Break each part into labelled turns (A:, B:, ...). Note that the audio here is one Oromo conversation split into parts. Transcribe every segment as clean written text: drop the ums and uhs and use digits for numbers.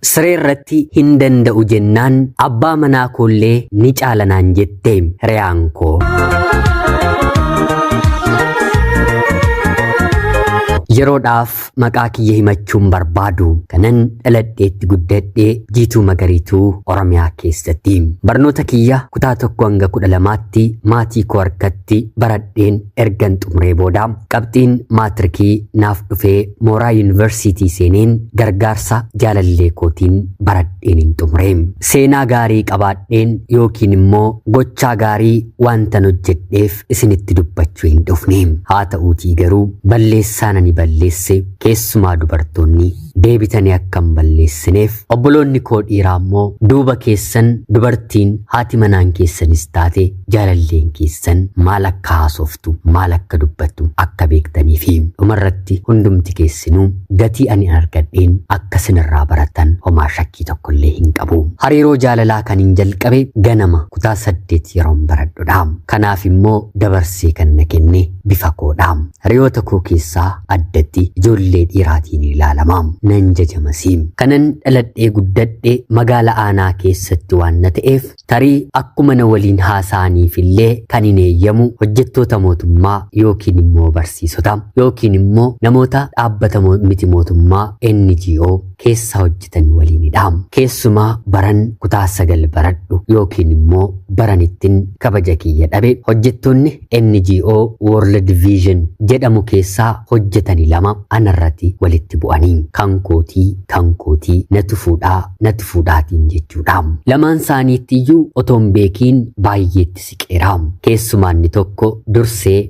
A: Siree irratti hin danda'u jennaan abbaa manaa koollee ni caala naan jette hiriyaan koo. Yeroodhaaf maqaa kiyya himachuun barbaadu kanan dhaladheetti guddadhee Jiituu Magariituu Oromiyaa keessatti. Barnoota kiyya kutaa 1 hanga 12tti maatii koo harkatti baradheen ergan xumuree booda qabxiin maatirikii naaf dhufee mooraa yuunivarsiitii seeneen gargaarsa jaalallee kootiin baradheen hin xumure. Seenaa gaarii qabaadheen yookiin immoo gochaa gaarii wantan hojjedheef isinitti dubbachuu hin dhufne. Haa ta'uutii garuu balleessaan ani balleesse keessumaa dubartoonni deebitanii akka hin balleessineef, obboloonni koo dhiiraa immoo duuba keessan dubartiin haati manaan keessanis taate jaalalleen keessan maal akka haasoftu, maal akka dubbattu akka beektanii fi dhumarratti hundumti keessinuu gatii ani argadheen akka isinirraa baratan homaa shakkii tokkollee hin qabu. Hariiroo jaalalaa kan hin jalqabe ganama kutaa 8 yeroon baradhudha. Kanaaf immoo dabarsee kan na kenne bifa koodha. Hiriyoota koo keessaa addatti ijoollee dhiiraatiin ilaalama. Nan jajamasi. Kanan dhaladhee guddadhe magaala aanaa keessatti waan na ta'eef tarii akkuma na waliin haasa'aniif illee kan hin eeyyamu hojjettoota mootummaa yookiin immoo barsiisota yookiin immoo namoota dhaabbata miti mootummaa NGO keessa hojjetan waliinidha. Keessumaa baran kutaa 9 baradhu yookiin immoo baran ittiin kabaja kiyya dhabe hojjettoonni NGO World Vision jedhamu keessaa hojjetani lama anarratti walitti bu'anii kan kootii kan kootii natu fuudhaa natu fuudhaatiin jechuudha. Lamaan isaaniitti iyyuu otoo hin beekiin baay'eetti siqeera. Keessumaa inni tokko dursee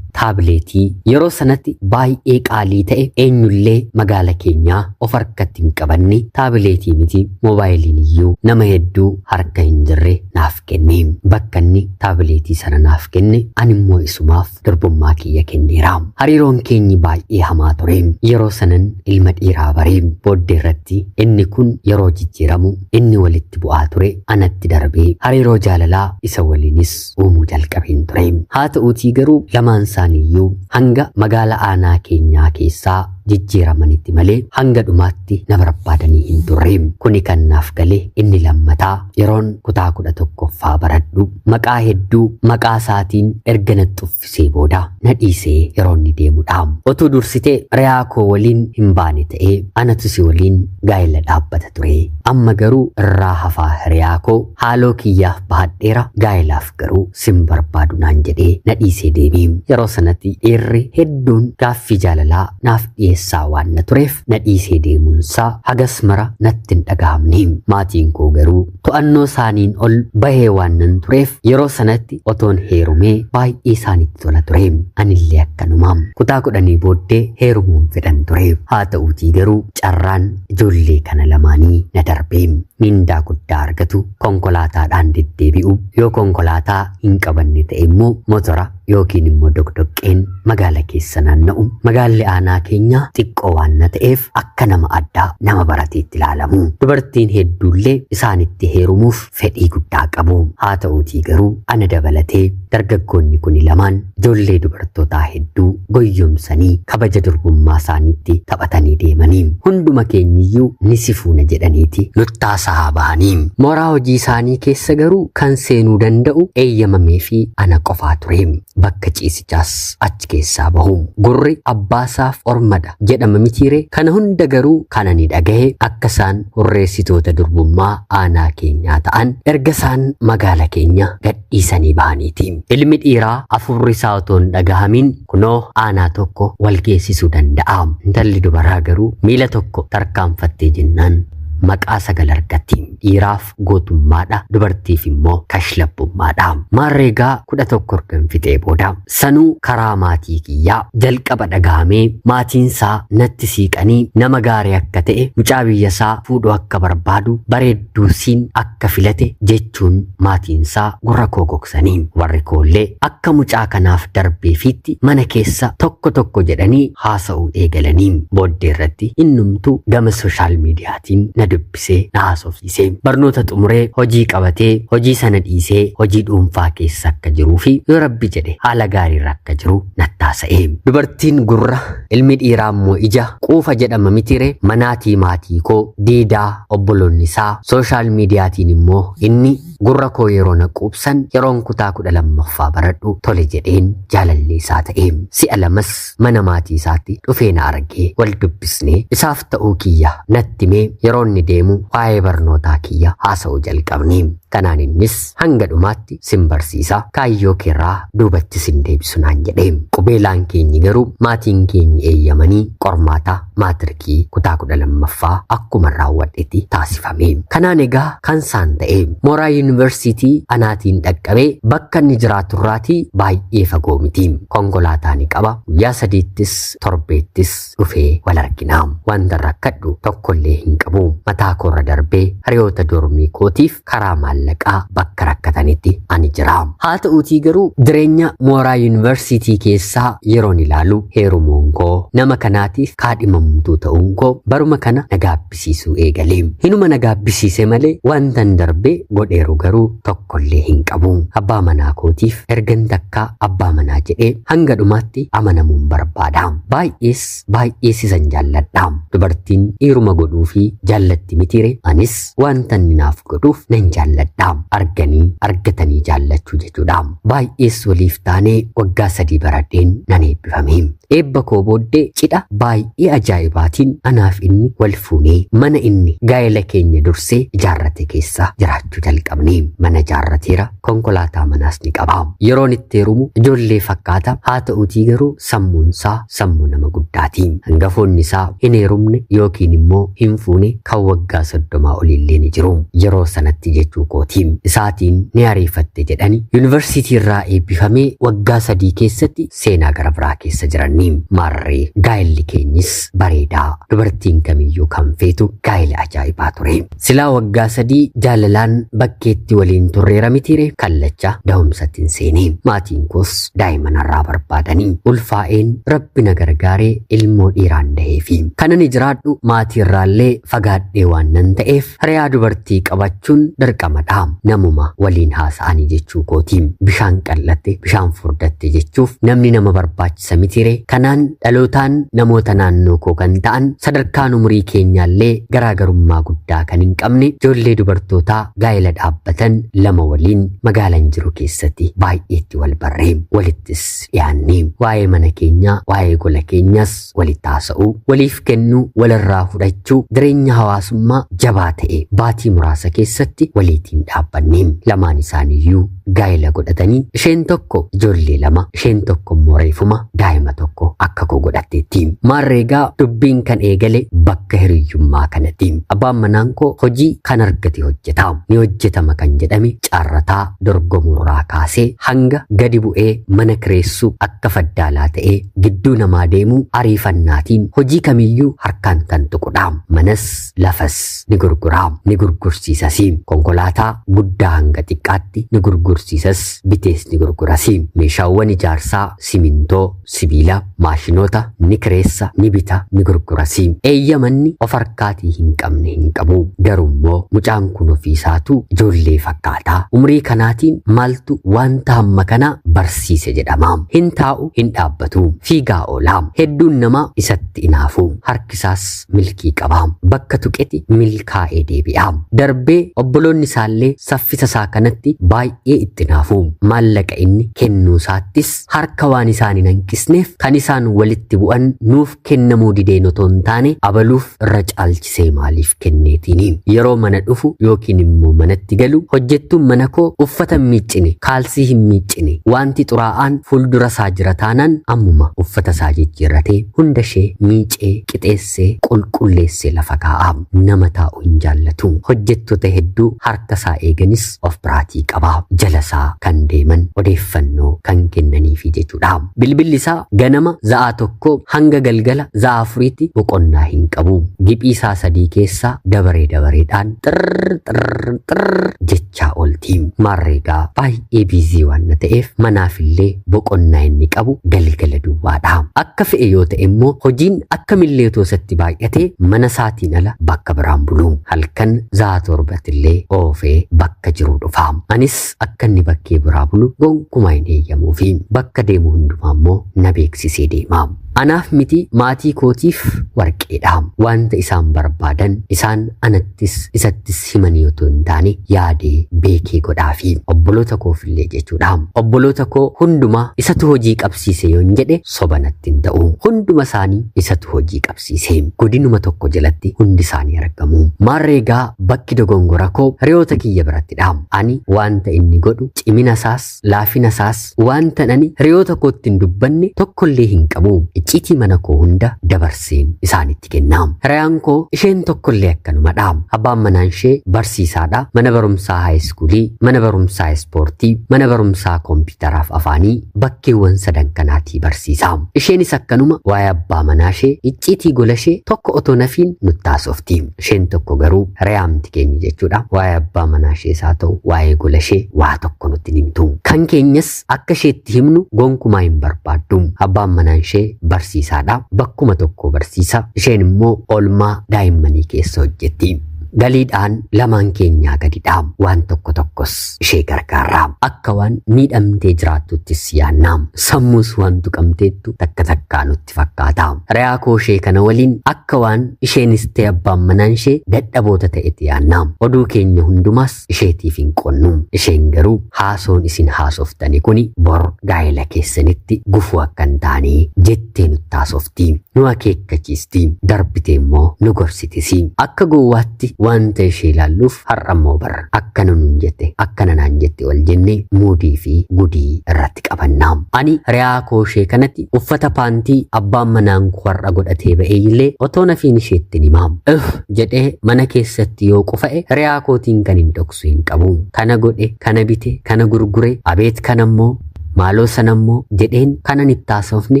A: taabileetii yeroo sanatti baay'ee qaalii ta'e eenyullee magaala keenyaa of harkatti hin qabanne, taabileetii miti moobaayiliin iyyuu nama hedduu harka hin jirre naaf kenne. Bakka inni taabileetii sana naaf kenne ani immoo isumaaf durbummaa kiyya kenneera. Hariiroon keenyi baay'ee hamaa ture. Yeroo sanan ilma dhiiraa bare. Booddee irratti inni kun yeroo jijjiiramu inni walitti bu'aa ture anatti darbee hariiroo jaalalaa isa waliinis uumuu jalqabeen ture. Haa ta'uutii garuu lamaan isaaniiyyuu hanga magaala aanaa keenyaa keessaa jijjiiramanitti malee hanga dhumaatti na barbaadanii hin turre. Kuni kan naaf gale inni lammataa yeroon kutaa 11ffaa baradhu maqaa hedduu maqaa isaatiin erga natti uffisee booda na dhiisee yeroo inni deemudha. Otuu dursitee re'aa koo waliin hin baane ta'ee anatu si waliin gaa'ela dhaabbata ture. Amma garuu irraa hafaa hiriyaa koo haaloo kiyyaaf bahadheera, gaa'elaaf garuu sin barbaadu naan jedhee na dhiisee deeme. Yeroo sanatti dhiirri hedduun gaaffii jaalalaa naaf dhiyeessaa waan na tureef na dhiisee deemuunsaa hagas mara natti hin dhagahamne. Maatiin koo garuu to'annoo isaaniin ol bahee waan nan tureef yeroo sanatti otoon heerumee baay'ee isaanitti tola ture. Anillee akkanuma kutaa 10 booddee heerumuun fedhan ture. Haa ta'uutii garuu carraan ijoollee kana lamaanii na darbe. Mindaa guddaa argatu, konkolaataadhaan deddeebi'u, yoo konkolaataa hin qabanne ta'e immoo motora yookiin immoo doqdoqqeen magaala keessa naanna'u. Magaalli aanaa keenya xiqqoo waan na ta'eef akka nama addaa nama barateetti ilaalamu. Dubartiin hedduullee isaanitti heerumuuf fedhii guddaa qabu. Haa ta'uutii garuu ana dabalatee dargaggoonni kuni lamaan ijoollee dubartootaa hedduu goyyomsanii kabaja durbummaa isaaniitti taphatanii deemanii hunduma keenyiyyuu ni sifuuna jedhaniiti nuttaasaa bahanii. Mooraa hojii isaanii keessa garuu kan seenuu danda'u eeyyamamee fi ana qofaa ture. Bakka ciisichaas achi keessaa bahu. Gurri abbaasaaf ormadha jedhama mitiire. Kana hunda garuu kan ani dhagahe akka isaan hurreessitoota durbummaa aanaa keenyaa ta'an erga isaan magaala keenya gadhiisanii bahaniiti. Ilmi dhiiraa afurri isaa otoo hin dhagahamin kunoo aanaa tokko wal geessisuu danda'a. Intalli dubaraa garuu miila tokko tarkaanfattee jennaan maqaa 9 argatti. Dhiiraaf gootummaadha, dubartiif immoo kashlabbummaadha. Maarreegaa 11 ergan fixee booda sanuu karaa maatii kiyyaa jalqaba dhagahamee maatiinsaa natti siiqanii nama gaarii akka ta'e, mucaa biyyasaa fuudhuu akka barbaadu, bareedduu siin akka filate jechuun maatiinsaa gurra koo gogsanii warri koollee akka mucaa kanaaf darbeefiitti mana keessa tokko tokko jedhanii haasa'uu eegalanii booddee irratti innumtuu gama sooshaal miidiyaatiin na dubbisee na haasofsiise. Barnoota xumuree hojii qabatee hojii sana dhiisee hojii dhuunfaa keessa akka jiruu fi yoo Rabbi jedhe haala gaariirra akka jiru nattaasa'e. Dubartiin gurra, ilmi dhiiraa immoo ija, quufa jedhama mitire. Manaatii maatii koo diidaa, obboloonni isaa sooshaal miidiyaatiin immoo inni gurra koo yeroo na quubsan yeroon kutaa 12ffaa baradhu tole jedheen jaalallee isaa ta'e. Si'a lamas mana maatii isaatti dhufee na argee wal dubbisnee isaaf ta'uu kiyya natti himee yeroo inni deemu waa'ee barnootaa kiyya haasa'uu jalqabne. Kanaan innis hanga dhumaatti sin barsiisa, kaayyoo keerraa duubatti sin deebisu naan jedhe. Qubeelaan keenyi garuu maatiin keenyi eeyyamanii qormaata maatirikii kutaa 12ffaa akkuma raawwadhetti taasifame. Kanaan egaa kan isaan ta'e mooraa yuunivarsiitii anaatiin dhaqqabee bakka inni jiraaturraatii baay'ee fagoo miti. Konkolaataa ni qaba. Guyyaa sadiittis torbeettis dhufee wal argina. Wanta rakkadhu tokkollee hin qabu. Mataa koorra darbee hiriyoota dormii kootiif karaa maallaqaa bakka rakkatanitti ani jira. Haa ta'uutii garuu jireenya mooraa yuunivarsiitii keessaa yeroon ilaalu heerumuun koo nama kanaatiif kaadhimamtuu ta'uun koo baruma kana na gaabbisiisuu eegale. Hinuma na gaabbisiise malee wantan darbee godheeru garuu tokkollee hin qabu. Abbaa manaa kootiif ergan takkaa abbaa manaa jedhee hanga dhumaatti amanamuun barbaada. Baay'ees baay'ees isan jaalladha. Dubartiin dhiiruma godhuu fi jaallatti mitiire, anis wanta inni naaf godhuuf nan jaalladha. Arganii argatanii jaallachuu jechuudha. Baay'ees waliif taanee waggaa 3 baradheen nan eebbifame. Eebba koo booddee cidha baay'ee ajaa'ibaatiin anaaf inni wal fuunee mana inni gaa'ela keenya dursee ijaarrate keessa jiraachuu jalqabne. Mana ijaarrateera, konkolaataa manaas ni qaba. Yeroon itti heerumu ijoollee fakkaata. Haa ta'uutii garuu sammuun isaa sammuu nama guddaati. Hangafoonni isaa hin heerumne yookiin immoo hin fuune kan waggaa 30 oliillee ni jiru. Yeroo sanatti jechuu kooti. Isaatiin ni ariifatte jedhani yuunivarsiitii irraa eebbifamee waggaa 3 keessatti seenaa gara biraa keessa jiranni. Maarree gaa'elli keenyis bareedaa. Dubartiin kamiyyuu kan feetu gaa'ela ajaa'ibaa ture. Silaa waggaa 3 jaalalaan bakkeetti waliin turreera mitiire, kallacha da'umsatti hin seene. Maatiin koos daa'ima narraa barbaadanii ulfaa'een Rabbi na gargaaree ilmoo dhiiraan daheefi. Kan ani jiraadhu maatii irraallee fagaadhee waan nan ta'eef hiriyaa dubartii qabachuun dirqamadha. Namuma waliin haasa'anii jechuu kooti. Bishaan qal'atte bishaan furdatte jechuuf namni nama barbaachisa mitiire. Kanaan dhalootaan namoota naannoo koo kan ta'an sadarkaan umurii keenyaallee garaagarummaa guddaa kan hin qabne ijoollee dubartootaa gaa'ela dhaabbatan 2 waliin magaalaan jiru keessatti baay'eetti wal barree walittis dhiyaanne. Waa'ee mana keenyaa, waa'ee gola keenyas walitti haasa'uu, waliif kennuu, walirraa fudhachuu, jireenya hawaasummaa jabaa ta'e baatii muraasa keessatti waliitiin dhaabbanne. Lamaan isaaniiyyuu gaa'ela godhatanii isheen tokko ijoollee 2, isheen tokko immoo reefuma daa'ima tokko akka koo godhatteetti. Maarreegaa dubbiin kan eegale bakka hiriyyummaa kanatti. Abbaan manaan koo hojii kan argate hojjeta. Ni hojjetama kan jedhame caarrataa dorgomuurraa kaasee hanga gadi bu'ee mana kireessuu akka faddaalaa ta'ee gidduu namaa deemuu ariifannaatiin hojii kamiyyuu harkaan kan tuqudha. Manas lafas ni gurgura, ni gurgursiisas. Konkolaataa guddaa hanga xiqqaatti ni gurgursiisas, bitees ni gurguras. Meeshaawwan ijaarsaa, simintoo, sibiila, maashinoota ni kireessa, ni bita, ni gurguras. Eeyyamanni of harkaatii hin qabne hin qabu. Garuu immoo mucaan kun ofiisaatu ijoollee fakkaataa. Umurii kanaatiin maaltu wanta hamma kana barsiise jedhama. Hin taa'u, hin dhaabbatu, fiigaa oola. Hedduun namaa isatti inaafu. Harkisaas milkii qaba. Bakka tuqetti milkaa'ee deebi'a. Darbee obboloonni isaallee saffisa isaa kanatti baay'ee itti naafu. Maallaqa inni kennuu isaattis harka waan isaan hin hanqisneef kan isaan walitti bu'an nuuf kennamuu dideen otoo hin taane abaluuf irra caalchisee maaliif kenneetiini. Yeroo mana dhufu yookiin immoo manatti galu hojjettuun mana koo uffata hin miiccine, kaalsii hin miiccine, wanti xuraa'aan fuuldura isaa jira taanaan ammuma uffata isaa jijjiirratee hunda ishee miicee qixeessee qulqulleessee lafa kaa'a. Nama taa'u hin jaallatu. Hojjettoota hedduu harka isaa eeganis of biraatii qaba. Jala jala isaa kan deeman odeeffannoo kan kennaniifi jechuudha. Bilbilli isaa ganama za'aa 1 hanga galgala za'aa 4tti boqonnaa hin qabu. Giphii isaa 3 keessaa dabaree dabareedhaan xirr xirr xirr jechaa oolti. Maarreegaa baay'ee biizii waan ta'eef manaafillee boqonnaa inni qabu galgala duwwaadha. Akka fe'e yoo ta'e immoo hojiin akkamillee otoo isatti baay'ate mana isaatiin ala bakka biraan bulu. Halkan za'aa 7ttillee oofee bakka jiru dhufa. Anis akka inni bakkee biraa bulu gonkumaa hin eeyyamuufi. Bakka deemu hundumaa immoo na beeksisee deema. Anaaf miti maatii kootiif warqeedha. Wanta isaan barbaadan isaan anattis isattis himanii otoo hin taane yaadee beekee godhaafi. Obboloota koofillee jechuudha. Obboloota koo hundumaa isatu hojii qabsiise yoon jedhe soba natti hin ta'u. Hunduma isaanii isatu hojii qabsiise. Godinuma tokko jalatti hundi isaanii argamu. Maarreegaa bakki dogongora koo hiriyoota kiyya birattidha. Ani wanta inni godhu cimina isaas laafina isaas wanta ani hiriyoota kootti hin dubbanne tokkollee hin qabu. Icciitii mana koo hunda dabarseen isaanitti kenna. Hiriyaan koo isheen tokkollee akkanumadha. Abbaan manaan ishee barsiisaadha. Mana barumsaa haayiskuulii, mana barumsaa ispoortii, mana barumsaa koompitaraaf afaanii bakkeewwan sadan kanaatii barsiisa. Isheenis akkanuma waa'ee abbaa manaa ishee icciitii gola ishee tokko otoo nafiin nutti haasofti. Isheen tokko garuu hiriyaamti keenya jechuudha. Waa'ee abbaa manaa ishees haa ta'u waa'ee gola ishee waa tokko nutti himtu. Kan keenyas akka isheetti himnu gonkumaa hin barbaaddu. Abbaan manaan ishee barsiisaadha. Bakkuma tokko barsiisa. Isheen immoo oolmaa daa'immanii keessa hojjetti. Galiidhaan lamaan keenyaa gadidha. Waan tokko tokkos ishee gargaara. Akka waan miidhamtee jiraattuttis yaanna. Sammuus waan tuqamteettu takka takkaa nutti fakkaata. Hiriyaa koo ishee kana waliin akka waan isheenis ta'e abbaan manaan ishee dadhaboota ta'etti yaanna. Oduu keenya hundumaas isheetiif hin qonnu. Isheen garuu haasoon isin haasoftani kuni bor gaa'ela keessanitti gufuu akka hin taane jettee nutti haasofti. Nu akeekkachiisti. Darbitee immoo nu gorsitisi. Akka gowwaatti wanta ishee ilaalluuf har'a immoo barra. Akkana nuun jette, akkana naan jette wal jenne muudii fi gudii irratti qabanna. Ani hiriyaa koo ishee kanatti uffata paantii abbaan manaan koo har'a godhatee ba'ee illee otoo nafiin isheetti hima. Uf jedhee mana keessatti yoo qufa'e hiriyaa kootiin kan hin dhoksu hin qabu. Kana godhe, kana bite, kana gurgure, abeet kana immoo maaloo sana immoo jedheen kanan itti haasofne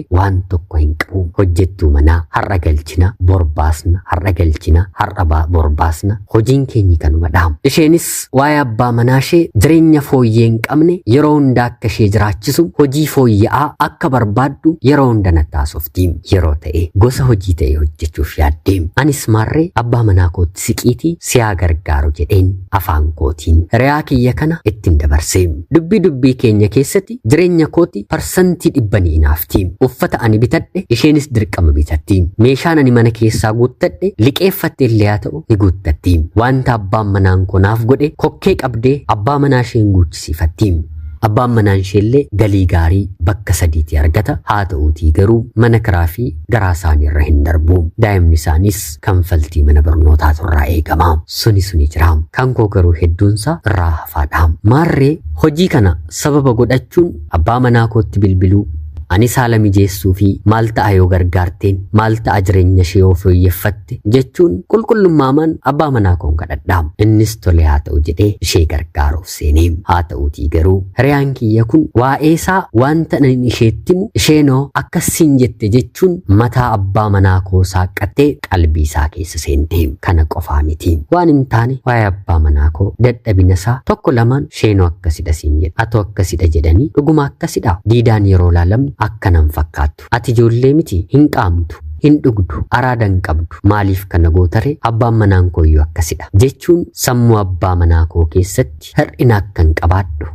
A: waan tokko hin qabu. Hojjettuu manaa har'a galchina, borbaasna, har'a galchina, har'a borbaasna. Hojiin keenyi kanumadha. Isheenis waa'ee abbaa manaa ishee jireenya fooyyee hin qabne yeroo hunda akka ishee jiraachisu hojii fooyya'aa akka barbaaddu yeroo hunda natti haasofti. Yeroo ta'e gosa hojii ta'e hojjechuuf yaadde. Anis maarree abbaa manaa kootti siqiitii siyaa gargaaru jedheen afaan kootiin hiriyaa kiyya kana ittiin dabarse. Dubbii keenya keessatti jireenya kooti parsantii 100 ni hinaafti. Uffata ani bitadhe isheenis dirqama bitatti. Meeshaan ani mana keessaa guuttadhe liqeeffatte illee haa ta'u ni guuttatti. Wanta abbaan manaan koo naaf godhe kokkee qabdee abbaa manaa isheen guuchisiifatti. Abbaan manaan isheellee galii gaarii bakka sadiitti argata. Haa ta'uutii garuu mana kiraa fi garaa isaanii irra hin darbu. Daa'imni isaanis kanfaltii mana barnootaatu irraa eegama. Suni jira. Kan koo garuu hedduunsaa irraa hafaadha. Maarree hojii kana sababa godhachuun abbaa manaa kootti bilbiluu, anis haala mijeessuu fi maal ta'a yoo gargaarteen, maal ta'a jireenya ishee yoo fooyyeffatte jechuun qulqullummaamaan abbaa manaa koon kadhadha. Innis tole haa ta'u jedhee ishee gargaaruuf seenee. Haa ta'uutii garuu hiriyaan kiyya kun waa'ee isaa wanta ani isheetti himu isheenoo akkasiin jette jechuun mataa abbaa manaa koo saaqqattee qalbii isaa keessa seente. Kana qofaa miti. Waan hin taane waa'ee abbaa manaa koo dadhabina isaa tokko lamaan isheenoo akkasidha siin jedhe, atoo akkasidha jedhanii dhuguma akkasidha. Diidaan yeroo laalamnu akkanan fakkaattu. Ati ijoollee miti, hin qaamtu, hin dhugdu, araada hin qabdu. Maaliif kana gootare? Abbaan manaan koo iyyuu akkasidha jechuun sammuu abbaa manaa koo keessatti hir'ina akka hin qabaadhu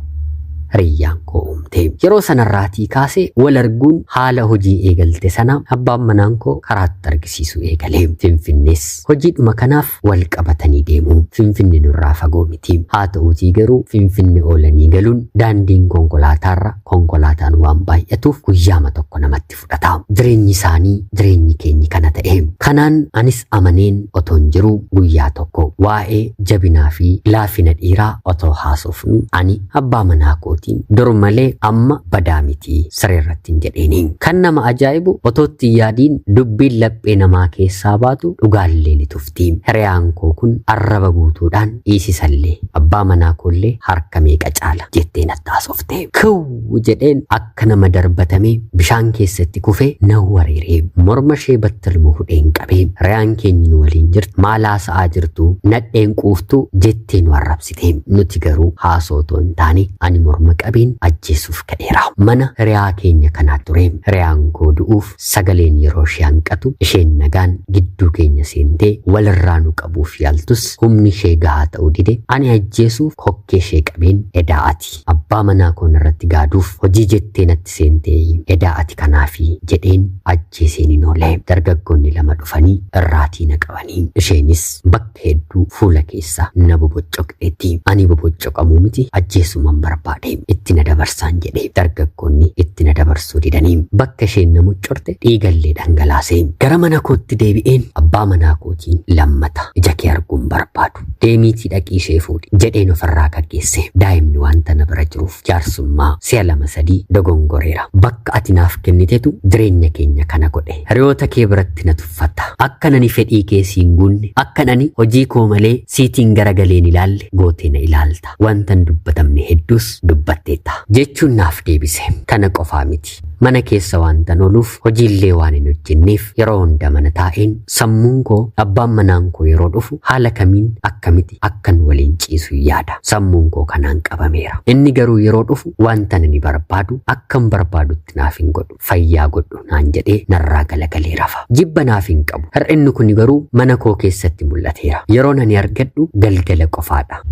A: hiriyyaan koo uumte. Yeroo sanarraatii kaasee wal arguun haala hojii eegalte sana abbaan manaan koo karaatti argisiisuu eegale. Finfinnees hojiidhuma kanaaf wal qabatanii deemu. Finfinne nurraa fagoo miti. Haa ta'uutii garuu Finfinne oolanii galuun daandiin konkolaataarra konkolaataan waan baay'atuuf guyyaama tokko namatti fudhata. Jireenyi isaanii jireenyi keenyi kana ta'e. Kanaan anis amaneen otoon jiru guyyaa tokko waa'ee jabinaa fi laafina dhiiraa otoo haasofnu ani abbaa manaa kooti kootiin dur malee amma badaa miti sireerratti hin jedheeni. Kan nama ajaa'ibu otootti yaadiin dubbiin laphee namaa keessaa baatu dhugaallee ni tufti. Hiriyaan koo kun arraba guutuudhaan dhiisisallee abbaa manaa koollee harka meeqa caala jettee natti haasofte. Kiw jedheen akka nama darbatamee bishaan keessatti kufee na wareeree morma ishee battaluma hudheen qabee hiriyaan keenya nu waliin jirtu maal haasa'aa jirtu nadheen quuftu jettee nu arrabsite. Nuti garuu haasoo otoo hin taane ani morma qabeen ajjeesuuf ka'eera. Mana hiriyaa keenya kanaa ture. Hiriyaan koo du'uuf sagaleen yeroo ishee hanqatu isheen nagaan gidduu keenya seentee walirraa nu qabuuf yaaltus humni ishee gahaa ta'uu dide. Ani ajjeesuuf kokkee ishee qabeen edaa ati abbaa manaa koon irratti gaaduuf hojii jettee natti seentee edaa ati kanaafi jedheen ajjeeseen hin oole. Dargaggoonni lama dhufanii irraatii na qabanii isheenis bakka hedduu fuula keessa na boboccoqxeetti. Ani boboccoqamuu miti ajjeesuman barbaade itti na dabarsaan jedhe. Dargaggoonni itti na dabarsuu didanii bakka isheen na muccorte dhiigallee dhangalaase. Gara mana kootti deebi'een abbaa manaa kootiin lammata ija kee arguun barbaadu deemiitii dhaqii ishee fuudhi jedheen ofirraa gaggeesse. Daa'imni wanta na bira jiruuf jaarsummaa si'a lama sadii dogongoreera. Bakka ati naaf kennitetu jireenya keenya kana godhe. Hiriyoota kee biratti na tuffatta. Akka nani fedhii kee siin guunne, akka nani hojii koo malee siitiin garagaleen ilaalle gootee na ilaalta. Wanta hin dubbatamne hedduus dubbatteetta jechuun naaf deebise. Kana qofaa miti. Mana keessa waantan ooluuf hojiillee waan hin hojjenneef yeroo hunda mana taa'een sammuun koo abbaan manaan koo yeroo dhufu haala kamiin akkamitti akkan waliin ciisu yaada. Sammuun koo kanaan qabameera. Inni garuu yeroo dhufu wanta ani barbaadu akkan barbaadutti naaf hin godhu. Fayyaa godhu naan jedhee narraa galagalee rafa. Jibba naaf hin qabu. Hir'inni kun garuu mana koo keessatti mul'ateera. Yeroon ani argadhu galgala qofaadha.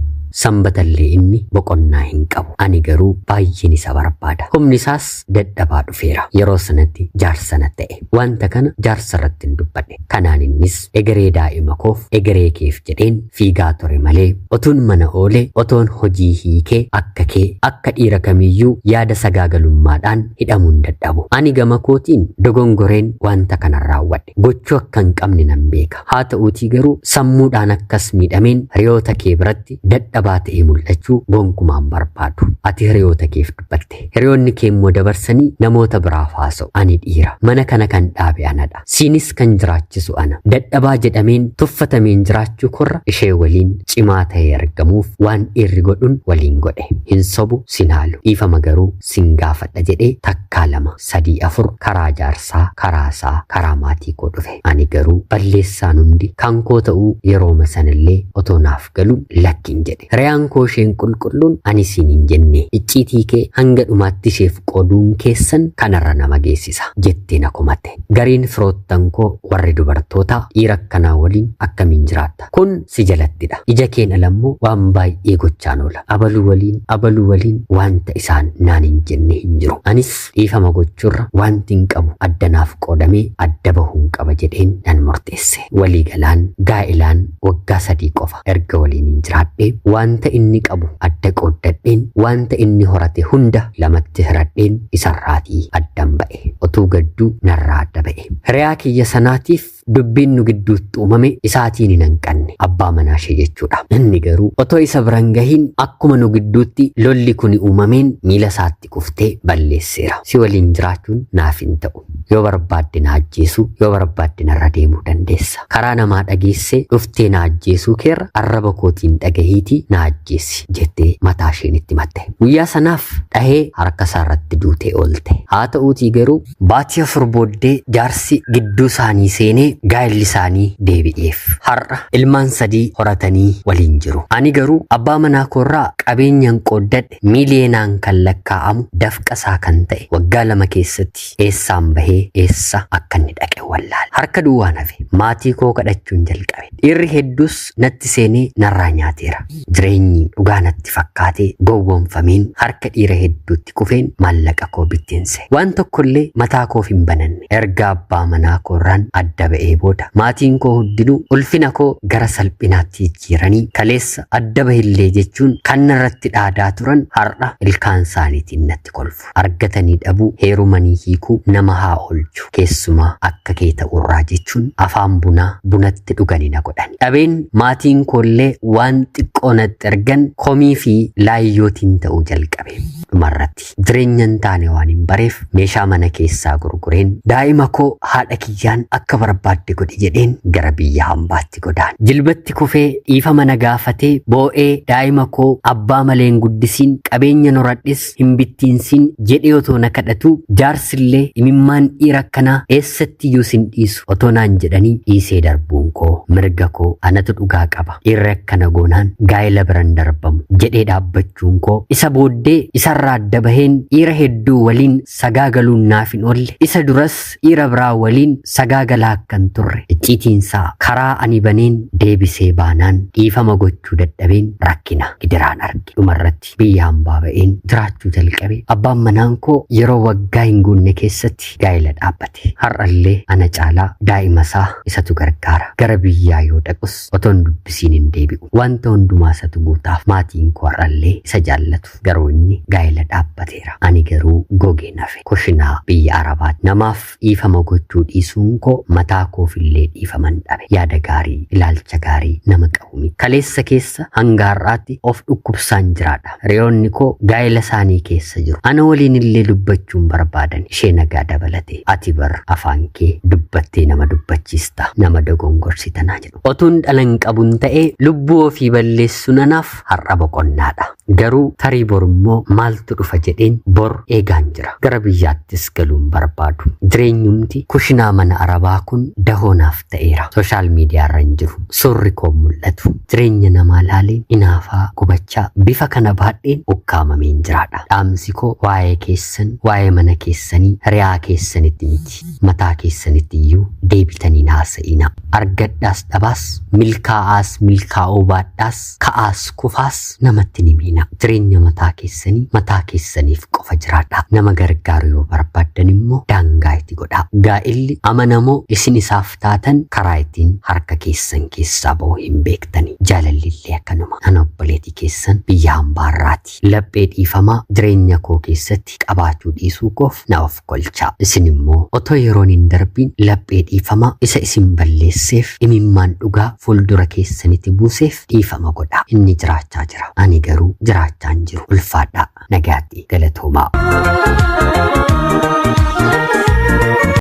A: Sanbatallee inni boqonnaa hin qabu. Ani garuu baay'een isa barbaada. Humni isaas dadhabaa dhufeera. Yeroo sanatti jaarsana ta'e. Wanta kana jaarsa irratti hin dubbadhe. Kanaan innis egeree daa'ima koof egeree keef jedheen fiigaa ture malee otuun mana oolee otoon hojii hiikee akka kee akka dhiira kamiyyuu yaada sagaagalummaadhaan hidhamuun dadhabu. Ani gama kootiin dogongoreen wanta kana raawwadhe. Gochuu akka hin qabne nan beeka. Haa ta'uutii garuu sammuudhaan akkas miidhameen hiriyoota kee biratti dadhabaa ta'ee mul'achuu gonkumaan barbaadu. Ati hiriyoota keef dubbatte. Hiriyoonni kee immoo dabarsanii namoota biraaf haasa'u. Ani dhiira. Mana kana kan dhaabe anadha. Siinis kan jiraachisu ana. Dadhabaa jedhameen tuffatameen jiraachuu korra ishee waliin cimaa ta'ee argamuuf waan dhiirri godhuun waliin godhe. Hin sobu sin haalu. Dhiifama garuu sin gaafadha jedhee takkaa 2 3 4 karaa jaarsaa, karaa isaa, karaa maatii koo dhufe. Ani garuu balleessaan hundi kan koo ta'uu yerooma sanallee otoo naaf galu lakkiin jedhe. Hiriyaan koo isheen qulqulluun ani siin hin jenne icciitii kee hanga dhumaatti isheef qooduun keessan kanarra nama geessisa jettee na komatte. Gariin firoottan koo warri dubartootaa dhiira akkanaa waliin akkamiin jiraatta? Kun si jalattidha. Ija keen alammoo waan baay'ee gochaan oola. Abaluu waliin abaluu waliin wanta isaan naan hin jenne hin jiru. Anis dhiifama gochuurra wanti hin qabu addanaaf qoodamee adda bahuun qaba jedheen nan murteesse. Waliigalaan gaa'ilaan waggaa 3 qofa erga waliin hin jiraadhe wanta inni qabu adda qooddadheen wanta inni horate hunda lamatti hiradheen isarraatii addan ba'e. Otuu gadduu narraa adda ba'e. Hiriyaa kiyya sanaatiif dubbiin nu gidduutti uumame isaatiin hin hanqanne abbaa manaa ishee jechuudha. Inni garuu otoo isa biran gahiin akkuma nu gidduutti lolli kun uumameen miila isaatti kuftee balleesseera. Si waliin jiraachuun naaf hin ta'u. Yoo barbaadde na ajjeesuu, yoo barbaadde narra deemuu dandeessa. Karaa namaa dhageessee dhuftee na ajjeesuu keerra arraba kootiin dhagahiitii na ajjeessi jettee mataa isheen itti matte. Guyyaa sanaaf dhahee harka isaarratti duutee oolte. Haa ta'uutii garuu baatii 4 booddee jaarsi gidduu isaanii seenee gaa'elli isaanii deebi'eef. Har'a ilmaan 3 horatanii waliin jiru. Ani garuu abbaa manaa koorraa qabeenyaan qooddadhe miiliyeenaan kan lakkaa'amu dafqa isaa kan ta'e waggaa 2 keessatti eessaan bahee eessa akka inni dhaqe wallaale. Harka duwwaan hafe. Maatii koo kadhachuun jalqabe. Dhiirri hedduus natti seenee narraa nyaateera. Jireenyi dhugaa natti fakkaatee gowwoomfameen harka dhiira hedduutti kufeen maallaqa koo bittinse. Waan tokkollee mataa koof hin bananne. Erga abbaa manaa koorraan adda ba'ee booda maatiin koo hundinuu ulfina koo gara salphinaatti jijjiiranii kaleessa adda bahillee jechuun kan narratti dhaadaa turan har'a ilkaan isaaniitiin natti kolfu. Argatanii dhabuu, heerumanii hiikuu nama haa oolchu, keessumaa akka kee ta'urraa jechuun afaan bunaa bunatti dhugani na godhan. Dhabeen maatiin koollee waan xiqqoo natti ergan komii fi laayyootiin ta'uu jalqabe. Dhumarratti jireenya hin taane waan hin bareef meeshaa mana keessaa gurgureen daa'ima koo haadha kiyyaan akka barbaadde godhi jedheen gara biyya hambaatti godaan. Jilbatti kufee dhiifama na gaafatee boo'ee daa'ima koo abbaa malee hin guddisiin, qabeenya noradhis hin bittiinsiin jedhee otoo na kadhatu, jaarsillee imimmaan dhiira akkanaa eessatti iyyuu sin dhiisu otoo naan jedhanii dhiisee darbuun koo mirga koo, anatu dhugaa qaba, dhiirri akkana goonaan gaa'ela biran darbamu jedhee dhaabbachuun koo, isa booddee isarraa adda baheen dhiira hedduu waliin sagaagaluun naaf hin oolle. Isa duras dhiira biraa waliin sagaagalaa akkan turre icciitiinsaa karaa ani baneen deebisee baanaan dhiifama gochuu dadhabeen rakkina gidiraan arge. Dhumarratti biyya hambaa ba'een jiraachuu jalqabe. Abbaan manaan koo yeroo waggaa hin guunne keessatti gaa'ela dhaabbate. Har'allee ana caalaa daa'ima isaa isatu gargaara. Gara biyyaa yoo dhaqus otoon dubbisiin hin deebi'u. Wanta hundumaa isatu guutaaf. Maatiin koo har'allee isa jaallatu. Garuu inni gaa'ela dhaabbateera. Ani garuu gogee nafe kushinaa biyya Arabaatti. Namaaf dhiifama gochuu dhiisuun koo mataa koofillee dhiifaman dhabe. Yaada gaarii, ilaalcha gaarii nama qabu miti. Kaleessa keessa hanga har'aatti of dhukkubsaan jiraadha. Hiriyoonni koo gaa'ela isaanii keessa jiru. Ana waliin illee dubbachuun barbaadan, ishee nagaa dabalate. Ati bar afaan kee dubbattee nama dubbachiista, nama dogongorsita naa jedhu. Otuun dhalan qabuun ta'ee lubbuu ofii balleessu nanaaf har'a boqonnaadha. Garuu tarii bor immoo maaltu dhufa jedheen bor eegaan jira. Gara biyyaattis galuun barbaadu. Jireenyumti kushinaa mana Arabaa kun dahoonaaf ta'eera. Social media irra hin jiru. Suurri koo mul'atu. Jireenya namaa laaleen inaafaa gubachaa bifa kana baadheen ukkaamameen jiraadha. Dhaamsi koo waa'ee keessan, waa'ee mana keessanii, hiriyaa keessanitti miti. Mataa keessanitti iyyuu deebitanii haasa'ina. Argadhaas dhabaas, milkaa'aas milkaa'uu baadhaas, ka'aas kufaas namatti ni miina. Jireenya mataa keessanii mataa keessaniif qofa jiraadha. Nama gargaaru yoo barbaaddan immoo daangaa itti godhaa. Gaa'illi amanamoo isin isaaf taatan karaa ittiin harka keessan keessaa ba'uu hin beektani. Jaalalli illee akkanuma. Ana obboleetii keessan biyya hambaarraati. Laphee dhiifamaa jireenya koo keessatti qabaachuu dhiisuu koof na of kolchaa. Isin immoo otoo yeroon hin darbiin laphee dhiifamaa isa isin balleesseef, imimmaan dhugaa fuuldura keessanitti buuseef dhiifama godhaa. Inni jiraachaa jira. Ani garuu jiraachaa hin jiru. Ulfaadhaa. Nagaatti, galatoomaa.